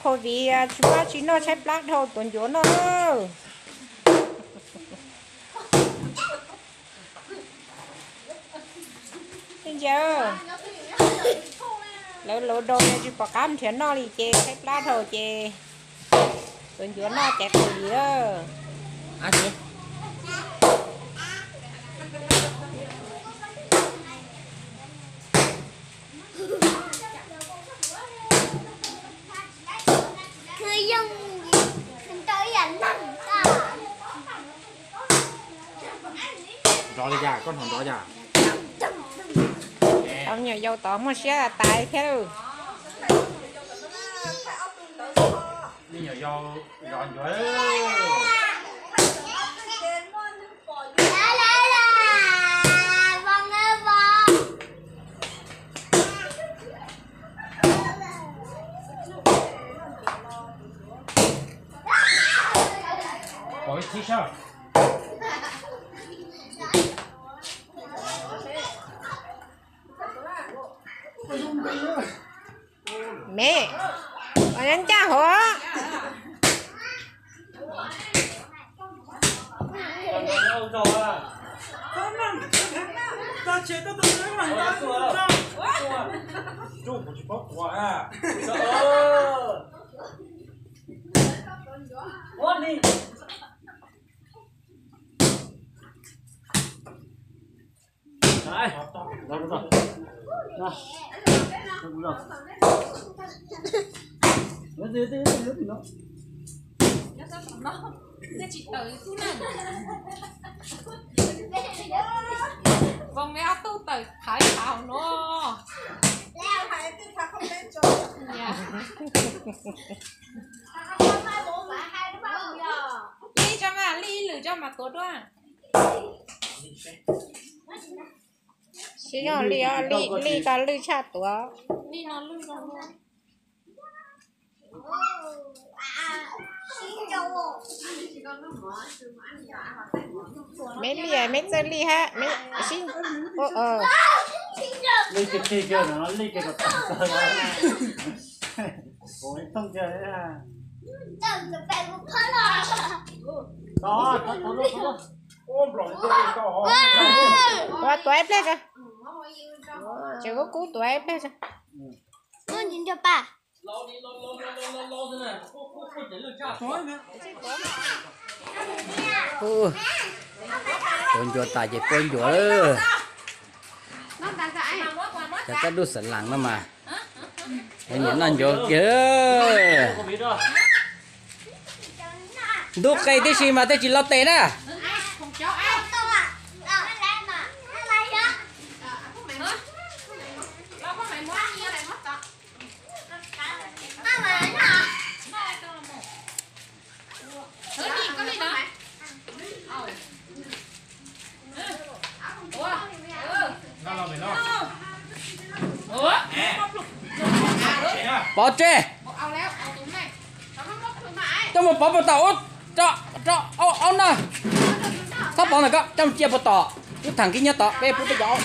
Covid tsis muaj tsis noj tshaib plab dhau tuav ncuav noj. Ntsia, lawv lov dau tsis pom qab nrhiav noj li ces tshaib plab dhau ces tuav ncuav noj ces Covid. Nrov li cas, koj hnov nrov cas? Tau me nyuam yaus tod muaj siab tas thiab. Me nyuam yaus zov ncuav. Pom ib tib sab. Me, ncaj hov. Voos me ob tug tawm thaiv thaum no. Li tso mas, li ib lwm tso mas tuav dua. Siv zog li, li ko lwj tshaj tuav. Me li, me txawj li hab, me sib, li kiag kiag no, li kiag kom tag. Ua tuav ib pliag tso. Tseem kub kub tuav ib pliag tso. Tuav ncuav tas ces puab ncuav lawm. Cov kab dub xav laas no mas, nyiam noj ncuav kiag. Ntub qe tib si mas tej tsis lauj tes na. Pov tseg. Coj mus pov puag tom ub, rau aub na. Txhob pov ntawm ko, coj mus cia puag tom lub thaj kib nyob tod, peb pub peb cov aub.